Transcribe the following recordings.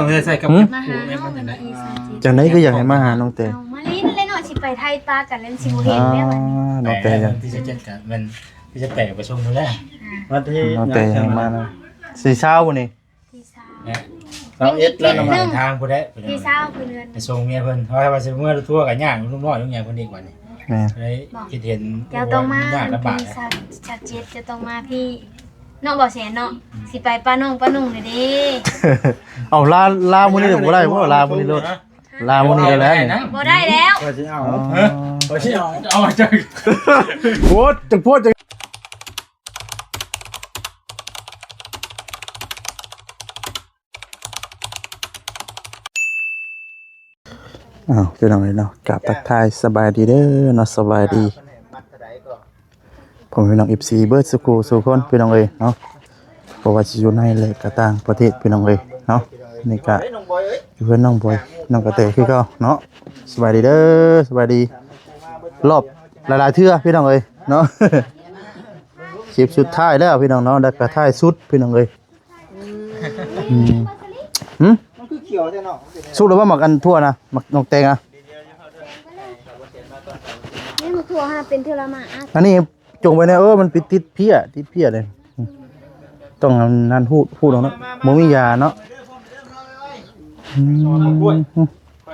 ຕ້ອງໄດ້ໃຊ້ກັບ ຫືມ ມາຫາເຮົາວັນທີຊາວເຈັດ ຈັ່ງໃດຄືຢາກໃຫ້ມາຫານ້ອງແຕງ? ເອົາມາຫຼິ້ນແລ້ວເນາະ ຊິໄປໄທປ່າກັນແລ້ວຊິບໍ່ເຫັນແລ້ວບັດນີ້. ອ່າ ນ້ອງແຕງ ວັນທີຊາວເຈັດກໍແມ່ນ ຄືຈະແປກໄປສົ່ງພຸ້ນແຫຼະ. ອ່າ ວັນທີ ນ້ອງແຕງ ຍັງມານະ ສີ່ຊາວພຸ້ນນີ້ ທີຊາວ ແມ່ນ ຊາວເອັດແລ້ວນຳທາງພຸ້ນແຫຼະ ທີຊາວຄືເດືອນ ໄປສົ່ງເມຍເພິ່ນ ເພາະວ່າຊິເມືອທົ່ວກໍຍາກ ລູກນ້ອຍລູກຫຍັງເພິ່ນອີກບັດນີ້. ແມ່ນ ເລີຍຄິດເຫັນ ເຈົ້າຕ້ອງມາ ຍາກລຳບາກ ວັນທີຊາວເຈັດ ເຈົ້າຕ້ອງມາພີ້ ເນາະ ບໍ່ແສນເນາະ ອືມ ຊິໄປປານ້ອງປານຸ່ງນີ້ເດ້. ເອົາ ລາ ລາມື້ນີ້ບໍ່ໄດ້ບໍ່? ລາມື້ນີ້ໂລດ ລາມື້ນີ້ກໍແລ້ວນີ້ ບໍ່ໄດ້ແລ້ວ ຂ້ອຍຊິເອົາ ອໍ ຂ້ອຍຊິເອົາ ເອົາ ໂພດ ຈັ່ງໂພດ ຈັ່ງ ອ້າວ ພີ່ນ້ອງເອີຍເນາະ ກາບທັກທາຍສະບາຍດີເດີເນາະ ສະບາຍດີ ພໍ່ແມ່ພີ່ນ້ອງ ເອັຟຊີ ເບິດສູ່ຄູ່ສູ່ຄົນ ພີ່ນ້ອງເອີຍເນາະ ບໍ່ວ່າຊິຢູ່ໃນ ແລະ ກໍຕ່າງປະເທດ ພີ່ນ້ອງເອີຍເນາະ. ນີ້ກະຢູ່ເຮືອນນ້ອງບອຍ ນ້ອງກະແຕຄືເກົ່າເນາະ. ສະບາຍດີເດີ ສະບາຍດີ ລອບຫຼາຍໆເທື່ອ ພີ່ນ້ອງເອີຍເນາະ ຄລິບສຸດທ້າຍແລ້ວ ພີ່ນ້ອງເນາະ ແລ້ວກະທ້າຍສຸດ ພີ່ນ້ອງເອີຍ. ອືມ ຫຶ? ມັນຄືຂຽວແທ້ເນາະ ສຸກແລ້ວບໍ່ ໝາກອັນຖົ່ວນະ ໝາກ ໝາກແຕງນະ? ນີ້ໝາກຖົ່ວຫາເປັນເທື່ອລະໝາກ ອັນນີ້ຈົ່ງໄວ້ແດ່ ເອີ ມັນໄປຕິດເພຍ ຕິດເພຍເດ້ ຕ້ອງອັນນັ້ນ ຮູດ ຮູດເອົາເນາະ ບໍ່ມີຢາເນາະ. ອືມ ຂ້ອຍ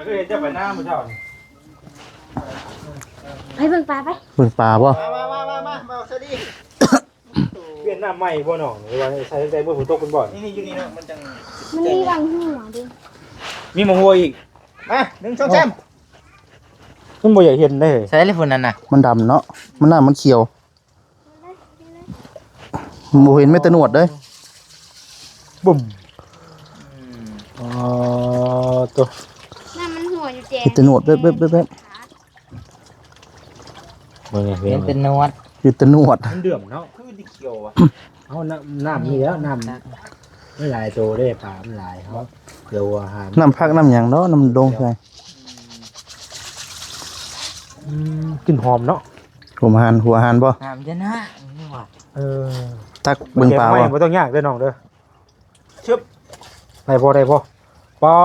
ຄືເຫັນເຈົ້າໄປນາມື້ເຊົ້ານີ້ ໄປເບິ່ງປາໄປ ເບິ່ງປາບໍ່? ມາ ມາ ມາ ມາ ມາ ມາ ສະດີ. ປ່ຽນນ້ຳໃໝ່ບໍ່ນ້ອງ ຫຼືວ່າໃສ່ຕັ້ງແຕ່ມື້ຝົນຕົກພຸ້ນບໍ່? ນີ້ ນີ້ຢູ່ນີ້ເນາະ ມັນຈັ່ງ ມັນມີບາງຫົວເດ້ ມີບາງຫົວອີກ. ມາ ໜຶ່ງ ສອງ ສາມ ມັນບໍ່ຢາກເຫັນເດ້. ໃສ່ເລີຍພຸ້ນນັ້ນນະ ມັນດຳເນາະ ມັນ ນ້ຳມັນຂຽວ ບໍ່ເຫັນແມ້ແຕ່ໜວດເດ້. ບຸ້ມ ອໍ ໂຕ ນ້ຳມັນຫົວຢູ່ແຈ ມີແຕ່ໜວດແວບໆໆ. ເບິ່ງ ເຫັນແຕ່ໜວດ ເຫັນແຕ່ໜວດ ມັນເດືອມເນາະ ຄືຊິຂຽວອະ. ເອົາ ນ້ຳ ນ້ຳນີ້ແລ້ວ ນ້ຳ ມັນຫຼາຍໂຕເດ້ ປາມັນຫຼາຍ ເຮົາເພື່ອຫົວອາຫານ ນ້ຳຜັກນ້ຳຫຍັງເນາະ ນ້ຳດົງໃສ່. ອືມ ກິ່ນຫອມເນາະ ຫົວອາຫານ ຫົວອາຫານບໍ່? ນ້ຳຈະນະ ເອີ ຕັກເບິ່ງປາບໍ່? ບໍ່ຕ້ອງຍາກເດີນ້ອງເດີ. ຊຶບ ໄດ້ບໍ່ ໄດ້ບໍ່? ປາ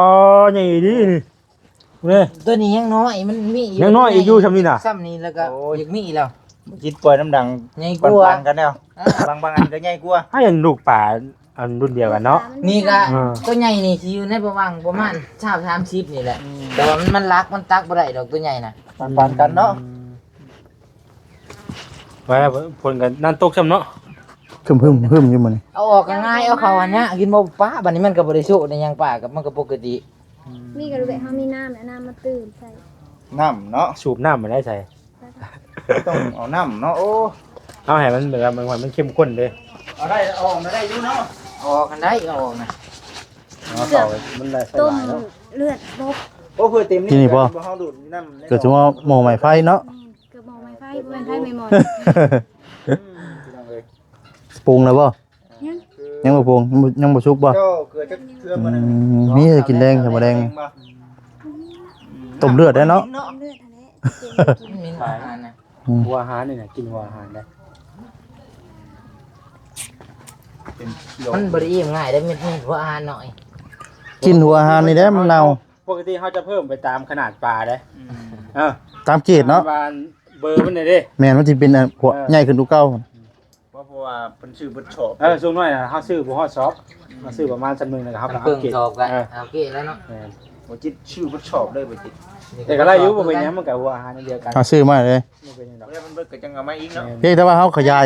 ໃຫຍ່ດີນີ້ ເດ້ ຕົວນີ້ຍັງນ້ອຍ ມັນມີຢູ່ ຍັງນ້ອຍອີກຢູ່ຊ່ຳນີ້ນະ ຊ່ຳນີ້ແລ້ວກໍ ໂອ້ຍ ຢາກມີແລ້ວ ບໍ່ຈິດປ່ອຍນ້ຳດັງ ໃຫຍ່ກວ່າ ປັນໆກັນແລ້ວ ບາງ ບາງອັນກໍໃຫຍ່ກວ່າ ໃຫ້ອັນລູກປາອັນລຸ້ນດຽວກັນເນາະ ນີ້ກໍ ເອີ ຕົວໃຫຍ່ນີ້ຊິຢູ່ໃນປະຫວ່າງປະມານຊາວ ສາມສິບນີ້ແຫຼະ ອືມ ແຕ່ວ່າມັນ ມັນຫຼັກ ມັນຕັກບໍ່ໄດ້ດອກຕົວໃຫຍ່ນະ ປັນໆກັນເນາະ ອືມ ວ່າຝົນກໍນັ້ນຕົກຊ້ຳເນາະ ຄຶມໆໆຢູ່ມື້ນີ້ ເອົາອອກກໍງ່າຍ ເອົາເຂົ້າຫັ້ນຍາກ ກິນບໍ່ປາ ບັດນີ້ມັນກໍບໍ່ໄດ້ໂຊະໄດ້ຫຍັງ ປາກໍມັນກໍປົກກະຕິ ອືມ ມີກໍແບບເຮົາມີນ້ຳ ແລ້ວນ້ຳມາຕື່ມໃສ່ ນ້ຳເນາະ ສູບນ້ຳມາໄດ້ໃສ່ ຕ້ອງເອົານ້ຳເນາະ ໂອ້ ເອົາໃຫ້ມັນແບບວ່າມັນ ມັນເຂັ້ມຂຸ້ນເດ້ ເອົາໄດ້ ເອົາອອກມາໄດ້ຢູ່ເນາະ ເອົາອອກກັນໄດ້ ເອົາອອກນະ ເອົາເຂົ້າມັນໄດ້ໃສ່ຫຼາຍເນາະ ຕົ້ມເລືອດບົກ ໂອ້ ເພື່ອເຕັມນີ້ ທີ່ນີ້ບໍ່ ເຮົາດູດນ້ຳ ກໍຖືວ່າໝໍ້ໄມ້ໄຟເນາະ ແມ່ນ ເກືອບໝໍ້ໄມ້ໄຟ ບໍ່ແມ່ນໄຟໄມ້ໝໍ້ ອືມ ພີ່ນ້ອງເອີຍ ປຸງແລ້ວບໍ່? ຍັງ ຍັງບໍ່ປຸງ ຍັງບໍ່ ຍັງບໍ່ສຸກບໍ່? ເຈົ້າເກືອຈັກເທື່ອ ອື ບໍ່ນະ ມີແຕ່ກິນແລງ ຊຳມະແລງ ຕົ້ມເລືອດໄດ້ເນາະ ຕົ້ມເລືອດຫັ້ນແຫຼະ ກິນ ກິນ ມີອາຫານນະ ອືມ ຫົວອາຫານນີ້ນະ ກິນຫົວອາຫານໄດ້ ມັນບໍ່ໄດ້ອີ່ມງ່າຍເດ້ ມີ ມີຫົວອາຫານໜ້ອຍ ກິນຫົວອາຫານນີ້ແຫຼະ ມັນເນົ່າ ປົກກະຕິເຮົາຈະເພີ່ມໄປຕາມຂະໜາດປາເດ້ ອືມ ເອີ ຕາມເກດເນາະ ວ່າເບີມັນນີ້ເດ້ ແມ່ນ ມັນຊິເປັນອັນ ເອີ ໃຫຍ່ຂຶ້ນກວ່າເກົ່າ ເພາະ ເພາະວ່າເພິ່ນຊື້ເບິດຊອບ ເອີ ສ່ວນໜ້ອຍນະ ເຮົາຊື້ບໍ່ຮອດຊອບ ເຮົາຊື້ປະມານສ່ຳໜຶ່ງ ແລ້ວກໍເຮົາກໍອັບເກຣດ ເອີ ອັບເກຣດແລ້ວເນາະ ແມ່ນ ບໍ່ຈິດຊື້ເບິດຊອບເລີຍ ບໍ່ຈິດ ແຕ່ກໍໄດ້ຢູ່ ບໍ່ເປັນຫຍັງ ມັນກໍຫົວອາຫານອັນດຽວກັນ ເຮົາຊື້ມາເລີຍ ບໍ່ເປັນຫຍັງດອກ ແລ້ວມັນເບິດກໍຈັ່ງເອົາມາອີກເນາະ ແມ່ນ ພຽງແຕ່ວ່າເຮົາຂະຫຍາຍ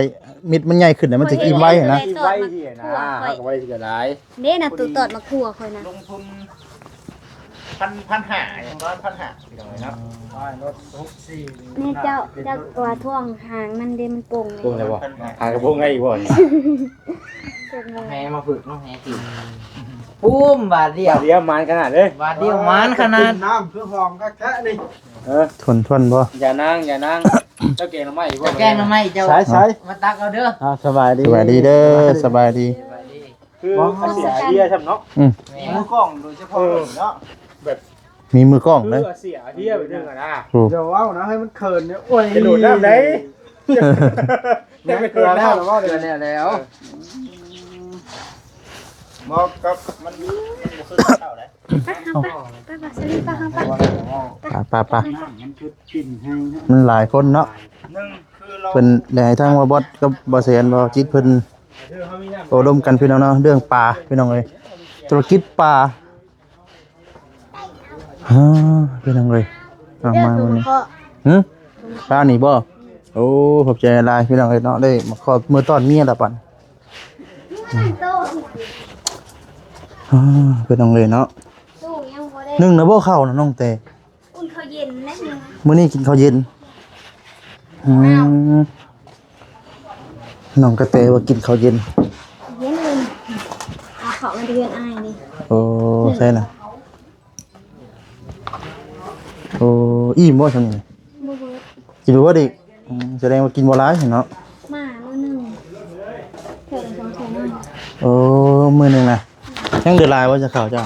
ເມັດມັນໃຫຍ່ຂຶ້ນ ມັນຊິອີ່ມໄວຫັ້ນນະ ອີ່ມໄວຊິນະ ເຮົາກໍບໍ່ໄດ້ເສຍຫຼາຍ ເດ້ນະ ຕູ້ຕອດໝາກຖົ່ວຂ້ອຍນະ ລົງທຶນ ພັນ ພັນຫ້າ ປະມານພັນຫ້າ ພີ່ນ້ອງເອີຍເນາະ ນີ້ເຈົ້າ ເຈົ້າວ່າທ້ອງຫາງມັນເດ້ ມັນໂປ່ງເດ້ ໂປ່ງແລ້ວບໍ່? ຫາກະໂປ່ງໄດ້ອີກບໍ່? ແຫ່ມາຝຶກເນາະ ແຫ່ກິນ ປຸ້ມ ບາດດຽວ ບາດດຽວໝານຂະໜາດເລີຍ ບາດດຽວໝານຂະໜາດ ນ້ຳຄືຫອມຄັກແທ້ນີ້ ເອີ ທົນ ທົນບໍ່? ຢ່ານາງ ຢ່ານາງ ເຈົ້າແກງໜໍ່ໄມ້ບໍ່? ເຈົ້າແກງໜໍ່ໄມ້ເຈົ້າ ໃສ ໃສ ມາຕັກເອົາເດີ ອ່າ ສະບາຍດີ ສະບາຍດີເດີ ສະບາຍດີ ສະບາຍດີ ຄືອາເຊຍເຮຍຊ້ຳເນາະ ອືມ ແມ່ນ ມືກ້ອງໂດຍສະເພາະເນາະ ແບບມີມືກ້ອງເດ້ ອາເຊຍເຮຍແບບໜຶ່ງອະນະ ໂອ້ ຢ່າເວົ້ານະ ໃຫ້ມັນເຂີນເດ້ ໂອ້ຍ ກະໂດດນ້ຳໄດ້ ຍັງເກືອແລ້ວ ເກືອແລ້ວ ເອີ ອືມ ບໍ່ ກໍມັນ ມັນບໍ່ຄືເກົ່າເດ້. ໄປ ເຮົາໄປ ໄປ ໄປ ສະລີ ໄປ ເຮົາໄປ ໄປ ໄປ ໄປ ນ້ຳມັນຄືກິ່ນແຮງເນາະ. ມັນຫຼາຍຄົນເນາະ. ໜຶ່ງຄືເຮົາ ເພິ່ນໄດ້ໃຫ້ທາງບ່າວບອດກັບບ່າວແສນ ບ່າວຈິດເພິ່ນໂອ້ລົມກັນ ພີ່ນ້ອງເນາະ ເລື່ອງປາ ພີ່ນ້ອງເອີຍ ທຸລະກິດປາ. ຮາ ພີ່ນ້ອງເອີຍ ເອົາມາມື້ນີ້ ຫຶ ປານີ້ບໍ່? ໂອ້ ຂອບໃຈຫຼາຍ ພີ່ນ້ອງເອີຍເນາະ ໄດ້ມາຂໍເມືອຕ້ອນເມຍລະບັດ. ຮາ ພີ່ນ້ອງເອີຍເນາະ ໜຶ່ງນະບໍ່ເຂົ້ານະ ນ້ອງແຕ ອຸ່ນເຂົ້າເຢັນນະ ມື້ນີ້ກິນເຂົ້າເຢັນ. ອືມ ນ້ອງກະແຕວ່າກິນເຂົ້າເຢັນ ເຢັນ ເອົາເຂົ້າມາເຮືອນອ້າຍນີ້. ໂອ້ ໃຊ່ນະ. ໂອ້ ອີ່ມບໍ່ຊ່ຳນີ້? ບໍ່ເບີດ ກິນບໍ່ເບີດອີກ. ອືມ ສະແດງວ່າກິນບໍ່ຫຼາຍເນາະ. ມາມື້ໜຶ່ງ ເທື່ອລະສອງເທື່ອໜ້ອຍ. ໂອ້ ມື້ໜຶ່ງນະ ຍັງເຫຼືອຫຼາຍບໍ່ຈະເຂົ້າເຈົ້າ?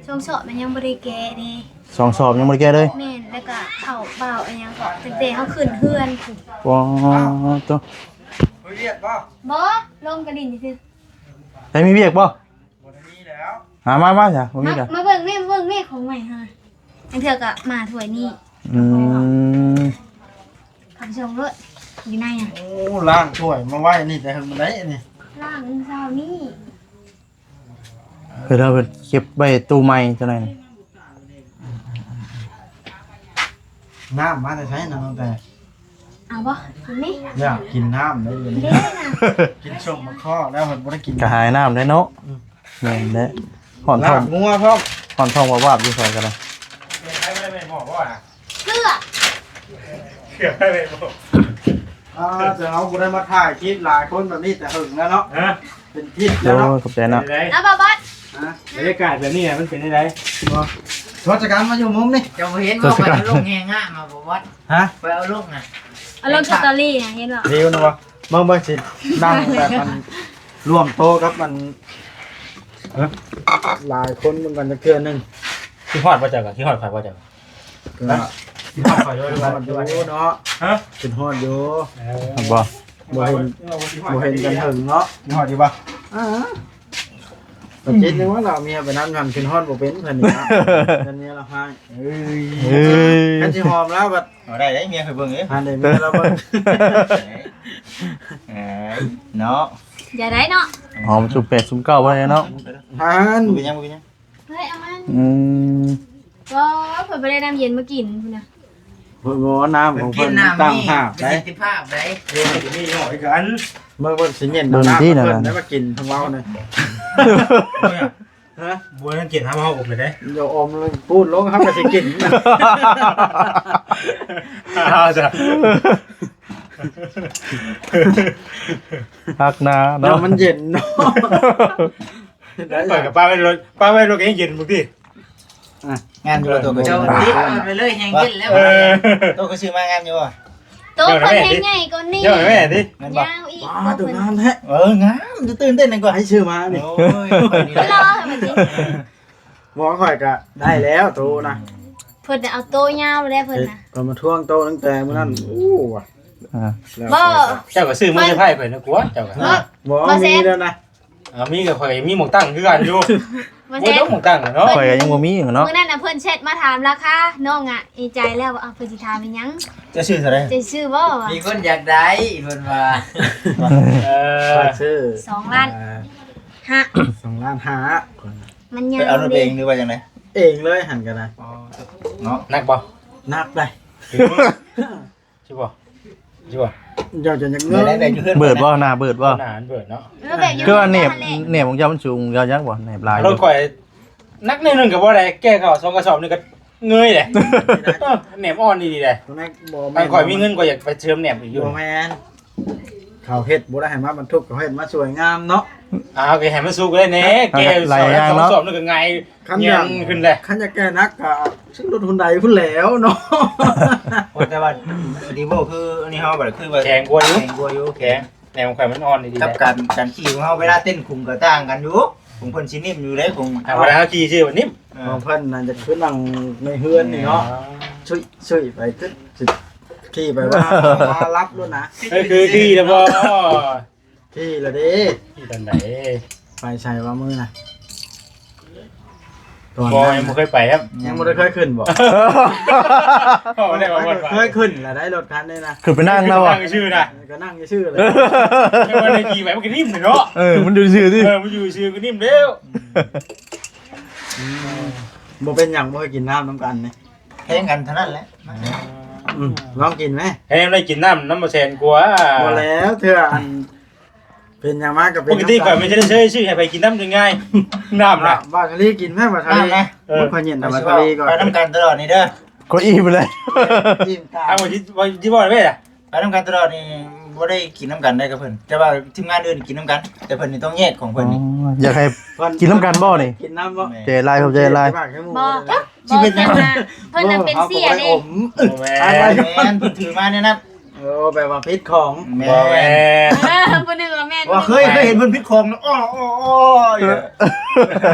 ຊ່ອງສອບມັນຍັງບໍ່ໄດ້ແກະເດ້. ຊ່ອງສອບຍັງບໍ່ໄດ້ແກະເລີຍ? ແມ່ນ ແລ້ວກະເຂົ້າເປົ່າ ອີ່ຫຍັງກໍຕັ້ງແຕ່ເຮົາຂຶ້ນເຮືອນພຸ້ນ. ວ້າ ໂຕ ບໍ່ ລົງກະຫຼິ້ນຊື່ໆ. ໃຜມີວຽກບໍ່? ບໍ່ໄດ້ມີແລ້ວ. ຫາມາ ມາຊະ ບໍ່ມີກະ ມາເບິ່ງແມ່ ມາເບິ່ງແມ່ ຂອງໃໝ່ຫາ ບາງເທື່ອກໍມາຖ້ວຍນີ້. ອືມ ເຂົ້າໄປສົ່ງໂລດ ຢູ່ໃນຫັ້ນ. ໂອ້ ລ້າງຖ້ວຍມາໄວ້ນີ້ແຕ່ເຫິງປານໃດນີ້? ລ້າງມື້ເຊົ້ານີ້. ເພິ່ນເອົາໄປເກັບໄວ້ຕູ້ໃໝ່ຈັ່ງໃດນີ້. ນ້ຳມາແຕ່ໃສນະ ນ້ອງແຕ? ເອົາບໍ່? ກິນນີ້ ຢາກກິນນ້ຳໄດ໋ດຽວນີ້ ເດ້ນະ ກິນສົ້ມໝາກຄໍ່ແລ້ວເພິ່ນບໍ່ໄດ້ກິນ ກະຫາຍນ້ຳໄດ໋ເນາະ. ອືມ ແມ່ນແຫຼະ ຮ້ອນທ້ອງ ລາບງົວພ້ອມ ຮ້ອນທ້ອງວາບໆຢູ່ຂ້ອຍກໍໄດ້. ເກືອ ເກືອໄດ້ບໍ່? ອ່າ ແຕ່ເຮົາບໍ່ໄດ້ມາຖ່າຍຄລິບຫຼາຍຄົນແບບນີ້ແຕ່ເຫິງແລ້ວເນາະ. ຮະ ເປັນທິດແລ້ວເນາະ. ໂອ້ຍ ຂອບໃຈເນາະ. ເປັນໃດ? ເອົາ ບ່າວບອດ ຮະ ບັນຍາກາດແບບນີ້ມັນເປັນຈັ່ງໃດ? ບໍ່ ທົດສະກັນມາຢູ່ມຸມນີ້ ເຈົ້າບໍ່ເຫັນບໍ່ ຂ້ອຍເອົາລົງແຮງງາມມາ ບ່າວບອດ? ຮະ ຂ້ອຍເອົາລົງນະ ເອົາລົງສະຕໍຣີນະ ເຫັນບໍ່? ເຫັນບໍ່? ເບິ່ງ ເບິ່ງຊິນັ່ງແບບມັນລວມໂຕກັບມັນ ຮະ ຫຼາຍຄົນເບິ່ງກັນຈັກເທື່ອໜຶ່ງ. ຄິດຮອດບໍ່ເຈົ້າ? ຄິດຮອດຂ້ອຍບໍ່ເຈົ້າ? ກໍຄິດຮອດຂ້ອຍຢູ່ ຄິດຮອດຢູ່ເນາະ. ຮະ ຄິດຮອດຢູ່. ເອີ ບໍ່ ບໍ່ເຫັນ ບໍ່ເຫັນກັນເຖິງເນາະ. ຄິດຮອດຢູ່ບໍ່? ອ່າ ປະຈິດຍັງວ່າລາວເມຍໄປນຳຫັ້ນ ຂຶ້ນຮອດບໍ່ເປັນເພິ່ນນີ້ນະ. ເປັນເມຍລາວຮ້າຍ. ເອີຍ ເອີຍ ຄັນຊິຫອມລາວບັດ ເອົາໄດ້ເດ້ ເມຍຂ້ອຍເບິ່ງເດ້ ຫັ້ນເດ້ ເມຍລາວເບິ່ງ. ເອີຍ ເນາະ ຢ່າໄດ້ເນາະ ຫອມຊຸມແປດຊຸມເກົ້າບໍ່ໄດ້ເນາະ. ຫັ້ນ ບໍ່ເປັນຫຍັງ ບໍ່ເປັນຫຍັງ. ເຮີ້ຍ ເອົາມັນ ອືມ ບໍ່ ເພິ່ນບໍ່ໄດ້ນ້ຳເຢັນມາກິນພຸ້ນນະ. ເພິ່ນບໍ່ ນ້ຳຂອງເພິ່ນ ເພິ່ນກິນນ້ຳ ຕ່າງຫາກໄດ໋ ມີປະສິດທິພາບໄດ໋. ເອີ ມັນຈະມີໜ້ອຍຄືກັນ ເບິ່ງ ເບິ່ງຊິເນາະ ໄດ້ມາກິນທາງເວົ້ານີ້. ຮະ ບໍ່ໄດ້ກິນ ເຮົາເອົາອົບເລີຍເດ້. ດຽວອົບປູດລົງ ເຮົາກໍຊິກິນ. ເອົາຈ້ະ ຄັກນາເນາະ ນ້ຳມັນເຢັນເນາະ. ໄດ້ ຂ້ອຍກໍປະໄວ້ລົດ ປະໄວ້ລົດກໍຍັງເຢັນບາງທີ. ອ່ະ ງາມຢູ່ບໍ່ ໂຕກໍ ເຈົ້າຕິດໄປເລີຍ ແຮງເຢັນແລ້ວ. ເອີ ໂຕກໍຊື້ມາງາມຢູ່ບໍ່? ໂຕເພິ່ນແຮງໃຫຍ່ກວ່ານີ້ ຍາວແມ່ຕິ ແມ່ນບໍ່? ຍາວອີກ. ວ້າ ໂຕງາມແທ້. ເອີ ງາມ ຕື່ນເຕັ້ນກວ່າໃຜຊື້ມານີ້. ໂອ້ຍ ຂ້ອຍນີ້ລະ ບໍ່ ຂ້ອຍກໍໄດ້ແລ້ວໂຕນະ. ເພິ່ນເອົາໂຕຍາວແລ້ວເພິ່ນນະ ເພິ່ນມາທວງໂຕຕັ້ງແຕ່ມື້ນັ້ນ. ໂອ້ ອ່າ ບໍ່ ເຈົ້າກໍຊື້ມາເຊີໄພຂ້ອຍນະ ກົວເຈົ້າກໍ. ບໍ່ ບໍ່ ມີແລ້ວນະ. ອ່າ ມີກໍ ຂ້ອຍມີໝ່ອງຕັ້ງຄືກັນຢູ່. ບໍ່ ບໍ່ ເຈົ້າ ໝ່ອງຕັ້ງເນາະ ຂ້ອຍກໍຍັງບໍ່ມີເນາະ. ມື້ນັ້ນນະເພິ່ນແຊັດມາຖາມລາຄາ ນ້ອງອະເອໃຈແລ້ວວ່າ ເອົາ ເພິ່ນຊິຖາມອີ່ຫຍັງ ຈະຊື້ເທົ່າໃດ? ຈະຊື້ບໍ່? ມີຄົນຢາກໄດ້ເພິ່ນວ່າ. ເອີ ຂ້ອຍຊື້ສອງລ້ານ ອ່າ ຫ້າ ສອງລ້ານຫ້າ. ມັນຍາວ ໄປເອົາລົດເອງຫຼືວ່າຈັ່ງໃດ? ເອງເລີຍຫັ້ນກໍໄດ້. ອໍ ເນາະ ໜັກບໍ່? ໜັກໄດ໋. ຊິບໍ່ ຊິບໍ່ ເຈົ້າຈະຍັງເງີຍ ເບີດບໍ່? ໜ້າເບີດບໍ່? ໜ້າມັນເບີດເນາະ. ເອີ ແບບຢູ່ ຄືວ່າແໜບ ແໜບຂອງເຈົ້າມັນສູງ ເຈົ້າຍັກບໍ່ ແໜບຫຼາຍຢູ່. ລົດຂ້ອຍໜັກໜ້ອຍໜຶ່ງກໍບໍ່ໄດ້ ແກ່ເຂົ້າສອງກະສອບນີ້ກໍເງີຍແຫຼະ. ເອີ ແໜບອ່ອນດີໆແຫຼະ. ຕອນນັ້ນບໍ່ແມ່ນ ຄັນຂ້ອຍມີເງິນຂ້ອຍຢາກໄປເສີມແໜບອີກຢູ່. ບໍ່ແມ່ນ ເຂົາເຮັດບໍ່ໄດ້ໃຫ້ມາບັນທຸກ ເຂົາເຮັດມາສວຍງາມເນາະ. ອ້າວ ກໍໃຫ້ມັນສຸກເລີຍແນ່ ແກ່ເຂົ້າສອງກະສອບນີ້ກໍຫງາຍ ຄັນຢາກ ແຍ່ນຂຶ້ນແຫຼະ ຄັນຢາກແກ່ໜັກກໍຊື້ລົດຮຸນໄດພຸ້ນແຫຼ້ວເນາະ. ໂອ້ ແຕ່ວ່າດີໂວຄືອັນນີ້ເຮົາບັດຄືວ່າແຂງກວ່າຢູ່ ແຂງກວ່າຢູ່ ແຂງ. ແນວຂອງຂ້ອຍມັນອ່ອນດີໆ ກັບການ ການຂີ່ຂອງເຮົາ ເວລາເຕັ້ນຂຸມກໍຕ່າງກັນຢູ່. ຂອງເພິ່ນຊິນິ້ມຢູ່ເດ້ ຂອງ ອ່າ ເວລາເຮົາຂີ່ຊື່ວ່ານິ້ມ ຂອງເພິ່ນນັ້ນຈະຄືນັ່ງໃນເຮືອນນີ້ເນາະ. ຊຸຍ ຊຸຍໄປ ຄື ຂີ່ໄປວ່າ ມາລັບໂລດນະ. ເອີ ຄືຂີ່ແລ້ວບໍ່? ທີ່ລະເດ້ ທີ່ຕອນໃດ? ໄປໃສວ່າມື້ນະ? ຕອນນັ້ນ ບໍ່ ຍັງບໍ່ເຄີຍໄປຄັບ ຍັງບໍ່ໄດ້ເຄີຍຂຶ້ນບໍ່? ບໍ່ໄດ້ວ່າບໍ່ໄປ ເຄີຍຂຶ້ນລະໄດ້ລົດຄັນນີ້ນະ ຄືໄປນັ່ງນະ ນັ່ງຊື່ນະ ກໍນັ່ງຊື່ເລີຍ ແຕ່ວ່າໄດ້ຂີ່ໄປມັນກໍນິ້ມເນາະ ເອີ ມັນຢູ່ຊື່ຕິ ເອີ ມັນຢູ່ຊື່ກໍນິ້ມແລ້ວ ອືມ ບໍ່ເປັນຫຍັງ ບໍ່ໃຫ້ກິນນ້ຳນຳກັນນີ້ ແພງກັນເທົ່ານັ້ນແຫຼະ ອືມ ລອງກິນແມ ແພງໄດ້ກິນນ້ຳນຳບໍ່ແສນກວ່າ ບໍ່ແລ້ວ ເທື່ອອັນ ເປັນຫຍັງມາກໍເປັນ ປົກກະຕິຂ້ອຍມັນຈະໄດ້ເຊີຍ ຊື້ໃຫ້ໃຜກິນນ້ຳງ່າຍໆ ນ້ຳນະ ບາດສາລີກິນແມ ບາດສາລີ ນ້ຳນະ ເອີ ຂ້ອຍເຢັນແຕ່ບາດສາລີກ່ອນ ໄປນຳກັນຕະຫຼອດນີ້ເດີ ຂ້ອຍອີ່ມແລ້ວ ອີ່ມຕາ ເອົາທີ່ ທີ່ບໍ່ໄດ້ລະ ໄປນຳກັນຕະຫຼອດນີ້ບໍ່ໄດ້ກິນນຳກັນໄດ້ກັບເພິ່ນ ແຕ່ວ່າທີມງານອື່ນກິນນຳກັນ ແຕ່ເພິ່ນນີ້ຕ້ອງແຍກຂອງເພິ່ນນີ້ ອໍ ຢາກໃຫ້ກິນນຳກັນບໍ່ນີ້ ກິນນຳບໍ່ ແມ່ນ ໃຈຫຼາຍ ຂອບໃຈຫຼາຍ ບໍ່ ຊິເປັນຫຍັງ ເພິ່ນນະເປັນເສຍເດ້ ບໍ່ ເຮົາກໍບໍ່ໄດ້ອົມ ບໍ່ແມ່ນ ແມ່ນ ເພິ່ນຖືມາແນວນັ້ນ ໂອ້ ແປວ່າຜິດຂອງ ແມ່ນ ບໍ່ແມ່ນ ເອີ ຜູ້ໜຶ່ງວ່າແມ່ນ ວ່າເຄີຍ ຜູ້ໜຶ່ງວ່າ ເຄີຍເຫັນເພິ່ນຜິດຂອງ ອໍ ອໍ ອໍ ເອີ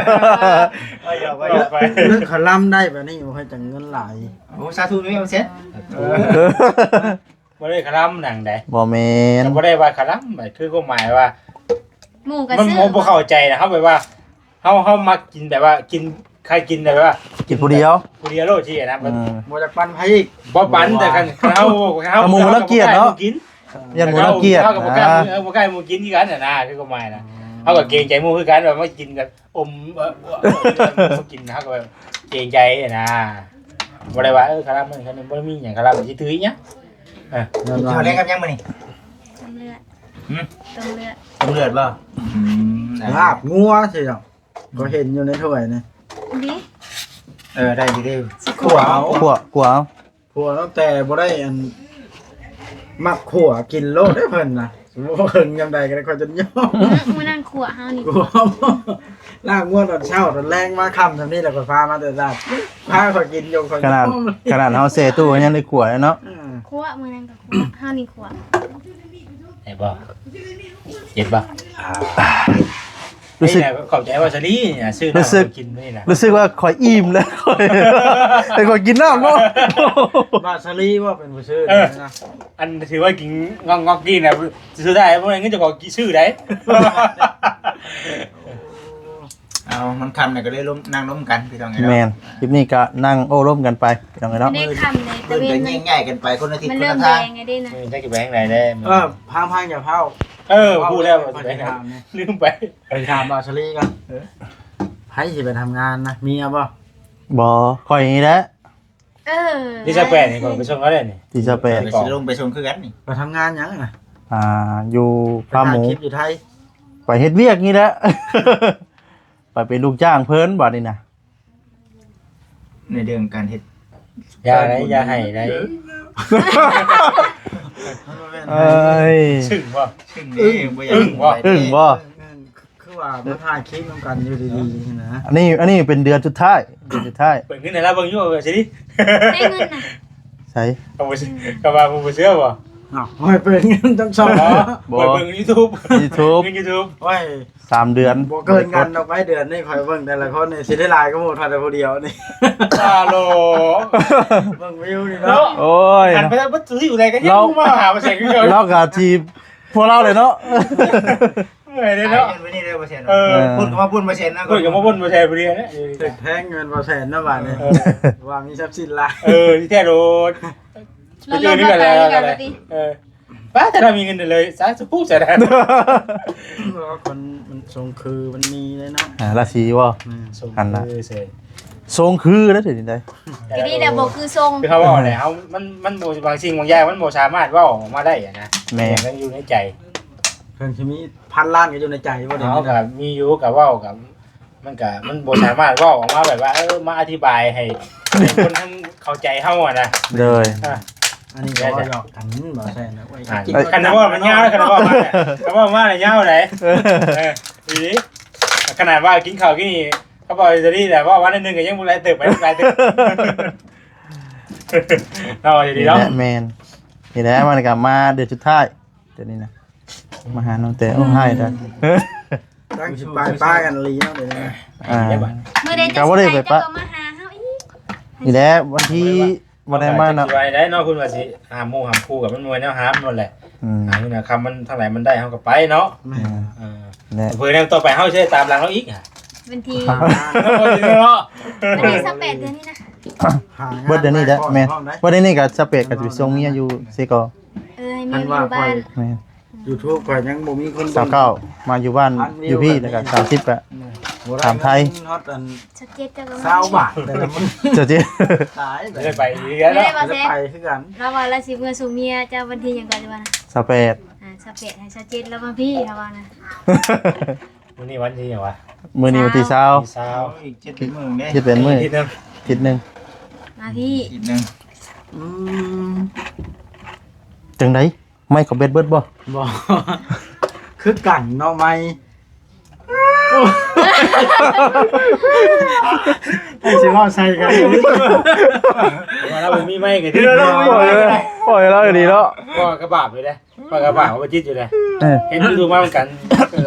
ເອີ ຢາກໄປ ຢາກໄປ ເລື່ອງຄະລຳໄດ້ບາດນີ້ ໂອ້ຍ ຈັກເງິນຫຼາຍ ໂອ້ ສາທຸ ແມ່ນແສນ ບໍ່ໄດ້ຄະລຳຫຍັງໃດ ບໍ່ແມ່ນ ກໍບໍ່ໄດ້ວ່າຄະລຳ ຄືຄວາມໝາຍວ່າ ໝູ່ກໍ ມັນ ຊື້ ບໍ່ ບໍ່ເຂົ້າໃຈນະ ເຮົາແບບວ່າ ເຮົາ ເຮົາມັກກິນແບບວ່າກິນ ໃຜກິນແບບວ່າ ກິນຜູ້ດຽວ ຜູ້ດຽວໂລດຊີ້ນະ ເອີ ບໍ່ຢາກປັນໃຜອີກ ບໍ່ປັນ ແຕ່ຄັນ ຄັນເຮົາ ເຮົາ ຖ້າໝູ່ລະກຽດເນາະ ກິນ ຢ້ານໝູ່ລະກຽດ ເຮົາກໍບໍ່ກ້າ ອ່າ ເອີ ບໍ່ກ້າໝູ່ກິນຄືກັນນະ ຄືຄວາມໝາຍນະ ເຮົາກໍເກງໃຈໝູ່ຄືກັນ ແບບມາກິນກັນ ອົມ ເອີ ເອີ ເອີ ບໍ່ກິນ ເຮົາກໍແບບເກງໃຈນະ ບໍ່ໄດ້ວ່າ ເອີ ຄະລຳນັ້ນຄະນີ້ ບໍ່ໄດ້ມີຫຍັງ ຄະລຳຊິຖືຫຍັງ ເອີ ກິນເຂົ້າແລງກັບຫຍັງມື້ນີ້? ຕົ້ມເລືອດ ຫື? ຕົ້ມເລືອດ ຕົ້ມເລືອດບໍ່? ອືມ ລາບງົວຊິດອກ ກໍເຫັນຢູ່ໃນຖ້ວຍນີ້ ດີ ເອີ ໄດ້ຢູ່ເດ້ ຊິຂົ້ວເອົາ ຂົ້ວ ຂົ້ວເອົາ ຂົ້ວຕັ້ງແຕ່ບໍ່ໄດ້ອັນ ມັກຂົ້ວກິນໂລດເດ້ເພິ່ນນະ ບໍ່ເຖິງຍາມໃດກໍໄດ້ ຂ້ອຍຈົນຍອມ ມື້ນັ້ນຂົ້ວເຮົານີ້ ຂົ້ວ ລາບງົວຕອນເຊົ້າ ຕອນແລງມາຄ່ຳຊ່ຳນີ້ແຫຼະ ຂ້ອຍພາມາແຕ່ລາດ ພາຂ້ອຍກິນຢູ່ ຂ້ອຍ ຂະໜາດ ຂະໜາດເຮົາແຊ່ຕູ້ຍັງໄດ້ຂົ້ວເນາະ ເອີ ຂົ້ວ ມື້ນັ້ນກໍຂົ້ວ ເຮົານີ້ຂົ້ວ ໄດ້ບໍ່? ເຢັນບໍ່? ຮູ້ສຶກ ນີ້ແຫຼະ ຂອບໃຈວ່າສາລີນີ້ນະ ຊື້ນ້ຳໃຫ້ກິນມື້ນີ້ນະ ຮູ້ສຶກວ່າຂ້ອຍອີ່ມແລ້ວ ຂ້ອຍ ໃຫ້ຂ້ອຍກິນນ້ຳເນາະ ວ່າສາລີບໍ່ເປັນຜູ້ຊື້ ເອີ ນີ້ນະ ອັນຖືວ່າກິນງອກໆກີ້ນະ ສຸດທ້າຍບໍ່ໄດ້ເງິນເຈົ້າຂອງກິນຊື້ໃດ ເອົາ ມັນຄ່ຳແລ້ວກໍເລີຍລົມ ນັ່ງລົມກັນພີ່ນ້ອງເອີຍເນາະ ແມ່ນ ຄລິບນີ້ກໍນັ່ງໂອ້ລົມກັນໄປພີ່ນ້ອງເອີຍເນາະ ໄດ້ຄ່ຳເລີຍ ຕະເວັນ ເພິ່ນກໍແຍກຍ້າຍກັນໄປຄົນລະທິດຄົນລະທາງ ມັນເລີ່ມແລງແລ້ວເດ້ນະ ເອີ ຈັກຊິໄປທາງໃດແລ້ວ ເອີ ພາງໆຢ່າເວົ້າ ເອີ ຮູ້ແລ້ວ ເວົ້າ ໄປຖາມ ລືມໄປ ຖາມບ່າວສາລີກ່ອນ ເອີ ໃຜຊິໄປທຳງານນະ ເມຍບໍ່? ບໍ່ ຂ້ອຍນີ້ແຫຼະ ເອີ ທີຊາວແປດນີ້ຂ້ອຍໄປສົ່ງເຂົາໄດ້ນີ້ ທີຊາວແປດ ຂ້ອຍກໍຊິລົງໄປສົ່ງຄືກັນນີ້ ໄປທຳງານຫຍັງນະ? ອ່າ ຢູ່ຟາໝູ ໄປຖ່າຍຄລິບຢູ່ໄທ ໄປເຮັດວຽກນີ້ແຫຼະ ໄປເປັນລູກຈ້າງເພິ່ນບາດນີ້ນະ ໃນເລື່ອງການເຮັດ ຢ່າໄດ້ ຢ່າໃຫ້ໄດ້ ເອີຍ ຊຶ້ງບໍ່? ຊຶ້ງເດ້ ອຶ້ງບໍ່? ອຶ້ງບໍ່? ຄືວ່າມາຖ່າຍຄລິບນຳກັນຢູ່ດີໆ ນີ້ນະ ອັນນີ້ ອັນນີ້ເປັນເດືອນສຸດທ້າຍ ເດືອນສຸດທ້າຍ ເປີດເງິນໃຫ້ລາວເບິ່ງຢູ່ວ່າຊິ ໃຊ້ເງິນນະ ໃສ ກໍບໍ່ ກໍວ່າບໍ່ເຊື່ອບໍ່? ອ້າວ ໃຫ້ເປີດເງິນທັງຊ່ອງ ບໍ່ ບໍ່ ເປີດເບິ່ງຢູທູບ ຢູທູບ ເງິນຢູທູບ ໂອ້ຍ ສາມເດືອນ ບໍ່ເກີນກັນດອກໄປ ເດືອນນີ້ຂ້ອຍເບິ່ງແຕ່ລະຄົນນີ້ຊິໄດ້ຫຼາຍກວ່າໝູ່ທ່ານຜູ້ດຽວນີ້ ອາໂລ ເບິ່ງວິວນີ້ເນາະ ເນາະ ໂອ້ຍ ຫັນໄປແລ້ວເບິດຊິຢູ່ໃດກໍຍັງມາຫາບໍ່ແຊງຄືເກົ່າ ລາວກໍທີ່ພວກລາວເລີຍເນາະ ເມື່ອຍເດ້ເນາະ ໄປເງິນໄປນີ້ເດ້ບໍ່ແຊນ ເອີ ພຸ້ນກໍມາປຸ້ນບໍ່ແຊນນະ ພຸ້ນກໍມາປຸ້ນບໍ່ແຊນຜູ້ດຽວນະ ຖືກແທງເງິນບໍ່ແຊນນະບາດນີ້ ເອີ ວ່າມີຊັບສິນຫຼາຍ ເອີ ທີ່ແທ້ໂລດ ລະລົມລະໄກກັນລະຕິ ເອີ ປ້າ ແຕ່ລະມີເງິນເລີຍ ສາທຸສາທຸ ຄົນມັນຊົງຄືມັນມີເລີຍເນາະ ອ່າ ລາສີບໍ່ ແມ່ນ ຊົງຄືເຊີຍ ຊົງຄືແລ້ວເດນີ້ໄດ ດຽວນີ້ແຫຼະບໍ່ຄືຊົງ ຄືເຮົາເວົ້າແຫຼະ ເຮົາ ມັນ ມັນບໍ່ ບາງສິ່ງບາງຢ່າງມັນບໍ່ສາມາດເວົ້າອອກມາໄດ້ຫັ້ນນະ ແມ່ນ ມັນຢູ່ໃນໃຈ ເພິ່ນຊິມີພັນລ້ານກໍຢູ່ໃນໃຈບໍ່ ເຮົາກໍມີຢູ່ ກໍເວົ້າກັບ ມັນກະ ມັນບໍ່ສາມາດເວົ້າອອກມາແບບວ່າ ເອີ ມາອະທິບາຍໃຫ້ ໃຫ້ຄົນທັງເຂົ້າໃຈເຮົາຫັ້ນນະ ໂດຍ ອ່າ ອັນນີ້ກໍເວົ້າຢອກກັນບໍ່ໃຊ່ນະ ໂອ້ຍ ອ່າ ຄັນເວົ້າມັນຍາວ ຄັນເວົ້າມາ ຄັນເວົ້າມາແລ້ວຍາວໃດ ເອີ ອີ່ຫຼີ ຂະໜາດວ່າກິນເຂົ້າກິນນີ້ ເຂົາບອກອີ່ຫຼີແຫຼະ ເວົ້າມາໜ້ອຍໜຶ່ງກໍຍັງບໍ່ຫຼາຍເຕີບ ໄປຫຼາຍເຕີບ ເນາະ ອີ່ຫຼີເນາະ ແມ່ນ ນີ້ແຫຼະ ມັນກໍມາເດືອນສຸດທ້າຍ ດຽວນີ້ນະ ມາຫານ້ອງແຕ້ ໂອ້ ຮ້າຍແທ້ ຕັ້ງຊິປາຍປ້າກັນອີ່ຫຼີເນາະ ດຽວນີ້ນະ ອ່າ ມື້ໃດເຈົ້າຊິໄປ ເຈົ້າກໍມາຫາເຮົາອີກ ນີ້ແຫຼະ ວັນທີ ບໍ່ໄດ້ມາເນາະ ຊິໄປໄດ້ເນາະ ເພິ່ນວ່າຊິຫາໝູ່ຫາຄູ່ກັບ ມັນບໍ່ແມ່ນແນວຫາມັນແຫຼະ ອືມ ອັນນີ້ນະ ຄຳມັນທາງໃດມັນໄດ້ເຮົາກໍໄປເນາະ ແມ່ນ ເອີ ແລະ ເພື່ອແນວຕໍ່ໄປເຮົາຊິໄດ້ຕາມຫຼັງເຮົາອີກ ວັນທີ ເນາະ ວັນທີຊາວແປດເດືອນນີ້ນະ ຫາງານ ເບິດເດືອນນີ້ແຫຼະ ໄປກ່ອນ ແມ່ນ ພ້ອມໄດ້ ເບິດເດືອນນີ້ກໍຊາວແປດກໍຊິໄປສົ່ງເມຍຢູ່ເຊກອງ ເອີ ໃຫ້ເມຍຢູ່ບ້ານ ແມ່ນ ຢູທູບຂ້ອຍຍັງບໍ່ມີຄົນເບິ່ງ ຊາວເກົ້າ ມາຢູ່ບ້ານ ຢູ່ພີ້ ແລ້ວກໍສາມສິບ ກໍຖາມໄທ ຮອດອັນ ຊາວເຈັດ ເຈົ້າກໍມາ ຊາວບາດ ແຕ່ລະມື້ ຊາວເຈັດ ຕາຍແລ້ວ ໄດ້ໄປຄືກັນ ໄດ້ບໍ່ແຊນ ໄດ້ໄປຄືກັນ ລາວວ່າລາວຊິເມືອສົ່ງເມຍເຈົ້າວັນທີຫຍັງກ່ອນ ເຈົ້າວ່ານະ ຊາວແປດ ອ່າ ຊາວແປດ ໃຫ້ຊາວເຈັດລາວມາພີ້ ລາວວ່ານະ ມື້ນີ້ວັນທີຫຍັງວະ ມື້ນີ້ວັນທີຊາວ ຊາວ ອີກເຈັດແປດມື້ເດ້ ເຈັດແປດມື້ ອາທິດໜຶ່ງ ອາທິດໜຶ່ງ ມາພີ້ ອາທິດໜຶ່ງ ອືມ ຈັ່ງໃດ ໄມເຂົາແບັດເບິດບໍ່ ບໍ່ ຄືກັນເນາະ ໄມ ໃຫ້ຊິເວົ້າໃສ່ກັນ ວ່າລາວບໍ່ມີໄມກໍດີ ປ່ອຍ ປ່ອຍລາວດີເນາະ ບໍ່ກໍບາບຢູ່ເດ້ ຂ້ອຍກໍບາບບໍ່ຈິດຢູ່ເດ້ ເອີ ເຮັດຢູທູບມານຳກັນ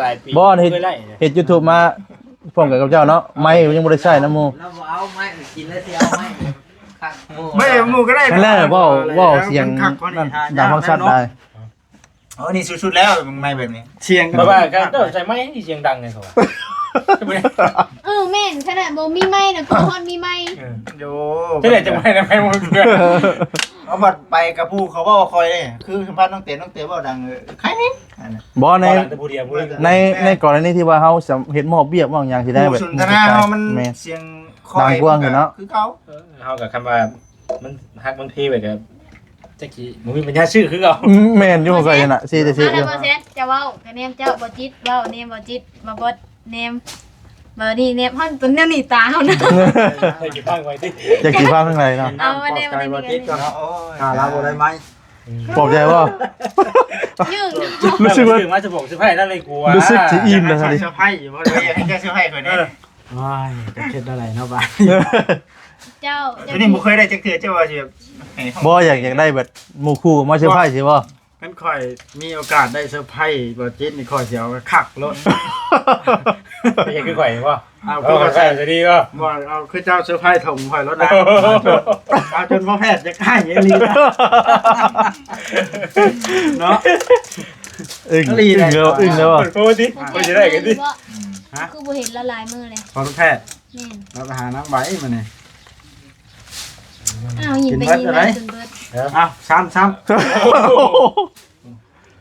ຫຼາຍປີ ບໍ່ ເຮັດ ເຄີຍໄດ້ເດ້ ເຮັດຢູທູບມາພ້ອມກັນກັບເຈົ້າເນາະ ໄມຍັງບໍ່ໄດ້ໃຊ້ນຳໝູ່ ລາວບໍ່ເອົາໄມກິນແລ້ວຊິເອົາໄມຄັກໝູ່ ໄມໝູ່ກໍໄດ້ ນັ້ນແຫຼະ ເວົ້າ ເວົ້າສຽງ ມັນຄັກກວ່ານີ້ ນັ້ນ ຫາ ດັງຟັງຊັດ ຍາກ ໄດ້ ເນາະ ໂອ້ ນີ້ສຸດໆແລ້ວ ໄມແບບນີ້ ສຽງ ເພາະວ່າເຈົ້າໃຊ້ໄມນີ້ສຽງດັງໄງເຂົາວ່າ ເອີ ແມ່ນ ຂະໜາດບໍ່ມີໄມນະ ກູຮອດມີໄມ ເອີ ໂຢ ຈັ່ງໃດຈັ່ງໄມນະ ໄມບໍ່ເທື່ອ ເອົາບັດໄປກັບຜູ້ເຂົາເວົ້າຂ້ອຍເດ້ ຄືສຳພາດນ້ອງເຕ ນ້ອງເຕເວົ້າດັງ ເອີ ໃຄນີ້ ບໍ່ ໃນ ໃນ ໃນກໍລະນີທີ່ວ່າເຮົາເຮັດມອບວຽກມອບຫຍັງຊິໄດ້ ແບບ ສົນທະນາເຮົາມັນ ແມ່ນ ສຽງຄ່ອຍ ດັງກວ່າ ມັນກໍ ເນາະ ຄືເກົ່າ ເອີ ເຮົາກໍຄຳວ່າ ມັນຮັກມັນພີໄປກໍຈັກຊິບໍ່ມີປັນຍາຊື້ຄືເກົ່າ ອືມ ແມ່ນຢູ່ ຂ້ອຍນະ ຊິໄດ້ຊື້ຢູ່ ເອົາລະ ບໍ່ແຊນ ເຈົ້າເວົ້າກໍແນມເຈົ້າ ບໍ່ຈິດເວົ້າແນມ ບໍ່ຈິດ ບໍ່ບົດແນມ ບໍ່ນີ້ແນມ ຮອດຕົວແນວນີ້ຕາເຮົານະ ໃຫ້ຊິຟັງໄວ້ຕິ ຢາກຊິຟັງທາງໃດເນາະ ເອົາມາແນມ ບໍ່ຈິດກໍເນາະ ໂອ້ຍ ຖ້າລາວບໍ່ໄດ້ໄມ ປອບໃຈບໍ່ ຍື່ນ ຮູ້ສຶກວ່າ ຊື້ມາສະບອກເຊີໄພນັ້ນເລີຍກູວ່າ ຮູ້ສຶກຊິອີ່ມແລ້ວນີ້ ເຊີໄພຢູ່ບໍ່ ຢາກໃຫ້ເຈົ້າເຊີໄພຂ້ອຍແດ່ ໂອ້ຍ ຈະເຮັດແນວໃດເນາະບາດ ເຈົ້າ ຕົວນີ້ບໍ່ເຄີຍໄດ້ຈັກເທື່ອ ເຈົ້າວ່າຊິແບບ ບໍ່ ຢາກ ຢາກໄດ້ແບບໝູ່ຄູ່ມາເຊີໄພຊິບໍ່ ຄັນຂ້ອຍມີໂອກາດໄດ້ເຊີໄພບໍ່ຈິດນີ້ ຂ້ອຍຊິເອົາຄັກໂລດ ຢາກຄືຂ້ອຍບໍ່ ເອົາຄືຂ້ອຍ ຈະດີບໍ່ ບໍ່ ເອົາຄືເຈົ້າເຊີໄພຖົງຂ້ອຍໂລດນະ ເອົາຈົນພໍ່ແພດຢາກໃຫ້ອີ່ຫຼີເນາະ ອຶ້ງ ອຶ້ງແລ້ວ ອຶ້ງແລ້ວ ເປີດໂປຕິ ເພິ່ນຊິໄດ້ກັນຕິ ຮະ ຄືບໍ່ເຫັນລະຫຼາຍມື້ເລີຍ ພໍ່ແພດ ແມ່ນ ລາວໄປຫານາງໃບມື້ນີ້ ອ້າວ ຍິງໄປຍິງມາຈົນເບິດ ເອົາ ຊ້ຳ ຊ້ຳ ເ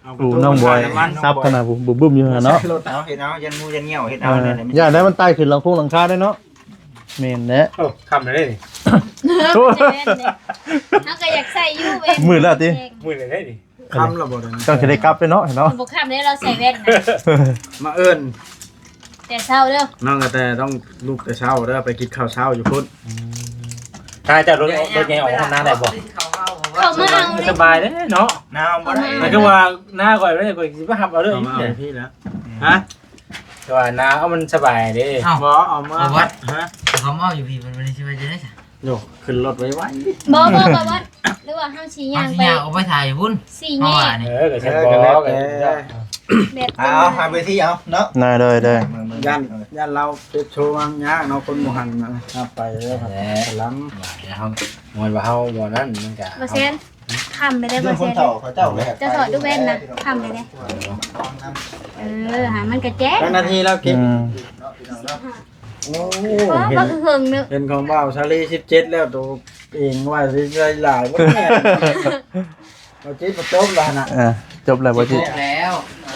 ອົາ ໂອ້ ນ້ອງບອຍ ຊັບຂະໜາດ ບຶ້ມໆຢູ່ຫັ້ນເນາະ ເອົາ ເຮັດເອົາ ຢັນງູຢັນງຽວ ເຮັດເອົາ ເອີ ຢ້ານໄດ້ມັນໄຕ່ຂຶ້ນຫຼັງຄົງຫຼັງຄາໄດ້ເນາະ ແມ່ນແຫຼະ ໂອ້ ຄ່ຳແລ້ວເດ້ນີ້ ໂອ້ ເຮົາກໍຢາກໃສ່ຢູ່ເວີຍ ມືດແລ້ວຕິ ມືດແລ້ວເດ້ນີ້ ຄ່ຳແລ້ວບໍ່ເດີ ເຈົ້າຊິໄດ້ກັບເດ້ເນາະ ເນາະ ບໍ່ຄ່ຳເດ້ ລາວໃສ່ແວ່ນນະ ມາເອີ້ນ ແຕ່ເຊົ້າເດີ ນ້ອງກະແຕຕ້ອງລຸກແຕ່ເຊົ້າເດີ ໄປກິນເຂົ້າເຊົ້າຢູ່ພຸ້ນ ອືມ ຖ້າເຈົ້າລົດ ລົດໃຫຍ່ອອກນາໄດ້ບໍ່ ເຂົ້າມາເອົາ ສະບາຍເດ້ເນາະ ນາບໍ່ໄດ້ ແຕ່ຄືວ່ານາຂ້ອຍໄດ້ ຂ້ອຍຊິໄປຮັບເອົາເດີ ເຂົ້າມາເອົາພີ່ແລ້ວ ຮະ ແຕ່ວ່ານາເອົາມັນສະບາຍເດ້ ເອົ້າ ບໍ່ເອົາມາ ບໍ່ວັດ ຮະ ເຂົາມາເອົາຢູ່ພີ້ ມັນຊິວ່າຈັ່ງໃດຊະ ໂຍ ຂຶ້ນລົດໄວໆ ບໍ່ ບໍ່ ບໍ່ ບໍ່ ຫຼືວ່າເຮົາຊິຍ່າງໄປ ເຮົາຊິຍ່າງອອກໄປຖ້າຢູ່ພຸ້ນ ສີ່ແຍກ ເຮົາວ່ານີ້ ເອີ ກໍ ເອີ ກໍແລ້ວແຕ່ ແບບ ເອົາ ຫາເວທີເອົາເນາະ ໄດ້ ໄດ້ ໄດ້ ຢ້ານ ຢ້ານລາວເປັບໂຊມາຍາກເນາະ ຄົນບໍ່ຫັນນະ ຮັບໄປເດີ ແຫຼະ ລຳ ເຮົາ ບໍ່ວ່າເຮົາບໍ່ນັ້ນ ມັນກະ ບໍ່ແຊນ ຄ່ຳໄປໄດ້ບໍ່ແຊນ ເຈົ້າຖອດດູແວ່ນນະ ຄ່ຳໄປໄດ້ ເອີ ຫາມັນກະແຈ້ງ ຈັກນາທີແລ້ວກິນ ອືມ ໂອ້ ເຫັນ ເຫັນຂອງບ່າວສາລີສິບເຈັດແລ້ວ ໂຕເອງວ່າຊິໄດ້ຫຼາຍບໍ່ແມ່ນ ເອົາຈິດມາຈົບແລ້ວຫັ້ນນະ ເອີ ຈົບແລ້ວບໍ່ຈິດ ແລ້ວ ເອີ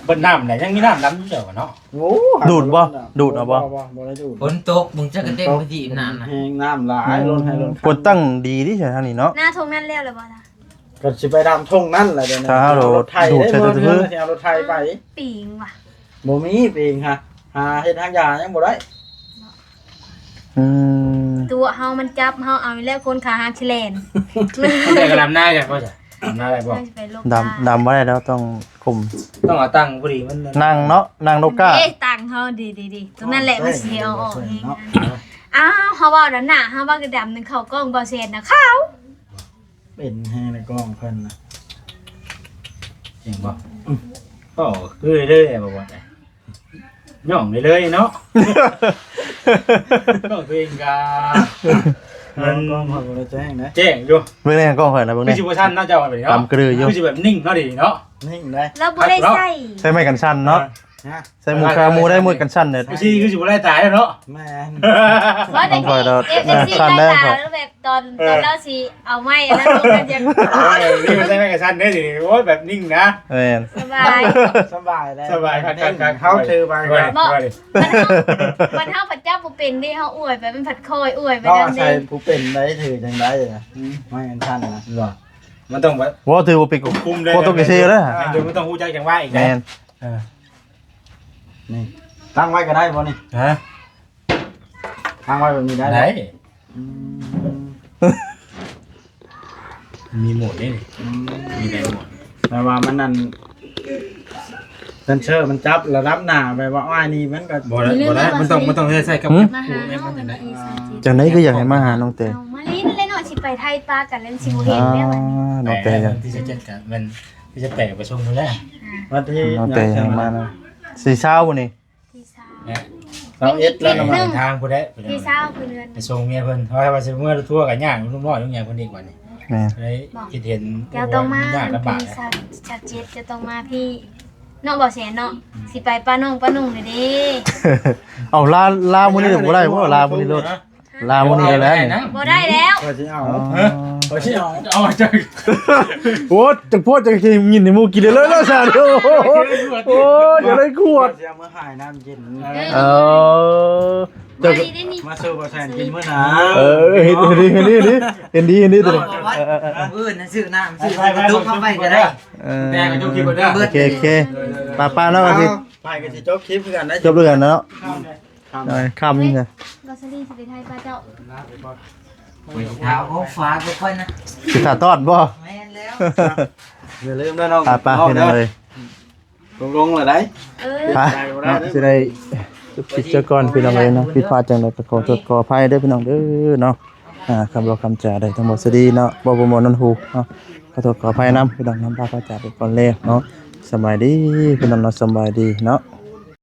ເບິດນ້ຳແລ້ວ ຍັງມີນ້ຳດຳຢູ່ເດີເນາະ ໂອ້ ດູດບໍ່ ດູດເອົາບໍ່ ບໍ່ ບໍ່ ບໍ່ໄດ້ດູດ ຝົນຕົກ ມຶງຈັກກະເຕັມໄປທີ່ນັ້ນນະ ແຮງນ້ຳຫຼາຍ ອືມ ລົ້ນໄຮ່ລົ້ນຄາ ກົດຕັ້ງດີເດ້ທາງນີ້ເນາະ ນາທົ່ງນັ້ນແລ້ວແລ້ວບໍ່ລະ ກໍຊິໄປດຳທົ່ງນັ້ນແຫຼະ ດຽວນີ້ ຖ້າເຮົາ ເອົາລົດໄຖ ດູດໃສ່ ເດ້ ຕະ ມື້ ຕະ ມື້ ຊິເອົາລົດໄຖໄປ ປີງວ່ະ ບໍ່ມີ ປີງຫາ ຫາເຮັດຫາຢາຍັງບໍ່ໄດ້ ອືມ ຕົວະເຮົາມັນຈັບເຮົາເອົາແລ້ວ ຄົນຂາຫາຊິແລ່ນ ແຕ່ກໍດຳນາກັນບໍ່ຊະ ດຳນາໄດ້ບໍ່ ດຳ ດຳບໍ່ໄດ້ ເຮົາຕ້ອງຄຸມ ຕ້ອງເອົາຕັ້ງພໍດີ ມັນ ນັ່ງເນາະ ນັ່ງໂລກາ ເອີ ຕັ້ງເຮົາ ດີໆໆ ຕົງນັ້ນແຫຼະ ມັນຊິເອົາອອກເອງ ເນາະ ອ້າວ ເຮົາເວົ້າດຳນາ ເຮົາວ່າກໍດຳ ໜຶ່ງເຂົ້າກ້ອງບໍ່ແຊນນະ ຂາວ ເປັນແຮງໃນກ້ອງເພິ່ນນະ ເຫັນບໍ່ ອືມ ໂອ້ ຄືເລີຍບໍ່ວ່າ ຍ້ອງໄດ້ເລີຍເນາະ ນ້ອງຕົວເອງກະ ກ້ອງ ກ້ອງຂ້ອຍບໍ່ໄດ້ແຈ້ງເດ້ ແຈ້ງຢູ່ ເບິ່ງໃນກ້ອງຂ້ອຍນະ ເບິ່ງ ຄື ແດ່ ຊິບໍ່ສັ່ນເນາະ ເຈົ້າວ່ານີ້ເນາະ ກຳກືຢູ່ ຄືຊິແບບນິ່ງເນາະ ດີເນາະ ນິ່ງເດ້ ລາວບໍ່ໄດ້ໃສ່ ໃສ່ໄມ້ກັນສັ່ນເນາະ ຮະ ໃສ່ໝູ່ຄາໝູ່ໄດ້ ໝູ່ກັນສັ່ນເດ້ ຄືຊິ ຄືຊິບໍ່ໄດ້ຕາຍເນາະ ແມ່ນ ວ່າແຕ່ ນ້ອງຂ້ອຍລາວ ເອັຟ ເອັຟ ຊີ ສັ່ນແລ້ວ ຕາຍແລ້ວແບບ ຕອນ ເອີ ຕອນລາວຊິເອົາໄມ້ອັນນັ້ນລົງກັນ ເອີ ນີ້ມັນໃສ່ໄມ້ກັນສັ່ນເດ້ນີ້ ໂອ້ຍ ແບບນິ່ງນະ ແມ່ນ ສະບາຍ ສະບາຍແລ້ວ ສະບາຍຄັກໆໆ ເຮົາຖືໄວ້ ເຮົາ ມັນເຮົາ ມັນເຮົາພັດຈັບບໍ່ເປັນເດ້ ເຮົາອວຍໄປ ມັນພັດຄ່ອຍອວຍໄປນຳເດ້ ເຮົາອາໄສຜູ້ເປັນໄດ້ ຖືຈັ່ງໃດນະ ອືມ ໄມ້ອັນຊັ້ນນະ ມັນຕ້ອງແບບ ບໍ່ຖືບໍ່ເປັນ ຄວບຄຸມເລີຍ ຄວບຕົກເຊເລີຍ ແມ່ນ ມັນຕ້ອງຮູ້ຈັກຈັງຫວະອີກນະ ແມ່ນ ເອີ ນີ້ ຕັ້ງໄວ້ກໍໄດ້ບໍ່ນີ້ ຮະ? ຕັ້ງໄວ້ແບບນີ້ໄດ້ບໍ່? ໄດ້ ອືມ ມີໂໝດເດ້ນີ້ ອືມ ມີໄດ້ໂໝດ ແຕ່ວ່າມັນນັ້ນ ເຊັນເຊີມັນຈັບລະດັບໜ້າ ແບບວ່າ ໂອ້ຍ ນີ້ມັນກໍ ບໍ່ໄດ້ ບໍ່ໄດ້ ມັນຕ້ອງ ມັນຕ້ອງໃຊ້ກັບ ຫືມ ມາຫາເຮົາວັນທີຊາວເຈັດ ຈັ່ງໃດຄືຢາກໃຫ້ມາຫານ້ອງແຕ ເອົາມາຫຼິ້ນເລີຍເນາະ ຊິໄປໄທປາກັນແລ້ວ ຊິບໍ່ເຫັນແລ້ວບັດນີ້ ອ່າ ນ້ອງແຕ ວັນທີຊາວເຈັດກໍແມ່ນ ທີ່ຈະແປໄປສົ່ງພຸ້ນແຫຼະ ອ່າ ວັນທີ ນ້ອງແຕ ຍັງມານະ ສີ່ຊາວບໍ່ນີ້? ທີຊາວ ແມ່ນ ຊາວເອັດແລ້ວນະ ເດີນທາງພຸ້ນແຫຼະ ທີຊາວ ເພິ່ນເຮືອນ ໄປສົ່ງເມຍເພິ່ນ ເພາະວ່າຊິເມືອລູກທົວກໍຍາກ ລູກນ້ອຍລູກຫຍັງເພິ່ນອີກບັດນີ້ ແມ່ນ ເລີຍຄິດເຫັນ ບອກ ໂອ້ຍ ຍາກລຳບາກ ວັນທີຊາວ ຊາວເຈັດຈະຕ້ອງມາພີ້ເນາະ ບໍ່ແສນເນາະ ອືມ ຊິໄປປານ້ອງປານຸ່ງນີ້ເດ້ ເອົາ ລາ ລາມື້ນີ້ບໍ່ໄດ້ບໍ່? ລາມື້ນີ້ໂລດ ລາມື້ນີ້ແລ້ວ ບໍ່ໄດ້ແລ້ວ ຂ້ອຍຊິເອົາ ອໍ ຂ້ອຍຊິເອົາ ເອົາຈັກ ໂອ້ຍ ຈັກໂພດ ຈັກຊິຍິນໃຫ້ໝູ່ກິນເລີຍ ແລ້ວຊະ ໂອ້ຍ ຢ່າໄດ້ກວດ ຂ້ອຍຊິເອົາມາໃຫ້ນ້ຳເຢັນ ເອີ ເອີ ເຈົ້າ ມາສູ່ບໍ່ແສນກິນມື້ໜ້າ ເອີ ເຫັນດີ ເຫັນດີ ເຫັນດີ ເຫັນດີ ເຫັນດີ ເອີ ເອີ ເອີ ມື້ອື່ນຊື້ນ້ຳ ຊື້ປະຕູເຂົ້າໄປກໍໄດ້ ເອີ ແຕ່ກໍຈົບຄລິບແລ້ວເດີ ໂອເຄ ໂອເຄ ປ້າໆເນາະ ກໍຊິ ໄປກໍຊິຈົບຄລິບຄືກັນນະ ຈົບຄືກັນເນາະ ຄ່ຳເລີຍ ຄ່ຳເລີຍ ເອີ ຄ່ຳເລີຍ ລາວສະລີຊິໄປໄທປະເຈົ້າ ຂ້ອຍຊິຖ້າເອົາຂອງຝາກໄວ້ຂ້ອຍນະ ຊິຖ້າຕ້ອນບໍ່? ແມ່ນແລ້ວ ຢ່າລືມເດີນ້ອງ ໄປໆ ພີ່ນ້ອງເອີຍ ຕົກລົງແລ້ວໃດ ເອີ ໄປ ໄປບໍ່ໄດ້ເດີ ຊິໄດ້ຈົບຄລິບເສຍກ່ອນພີ່ນ້ອງເອີຍເນາະ ຜິດພາດຈັ່ງໃດກໍຂໍໂທດຂໍອະໄພເດີພີ່ນ້ອງເດີເນາະ ອ່າ ຄຳເວົ້າຄຳຈາໃດທັງບໍ່ສະດີເນາະ ເວົ້າບໍ່ມ່ວນນຳຫູເນາະ ຂໍໂທດຂໍອະໄພນຳພີ່ນ້ອງນຳ ພາພາຈາກໄປກ່ອນແລ້ວເນາະ ສະບາຍດີພີ່ນ້ອງເນາະ ສະບາຍດີເນາະ.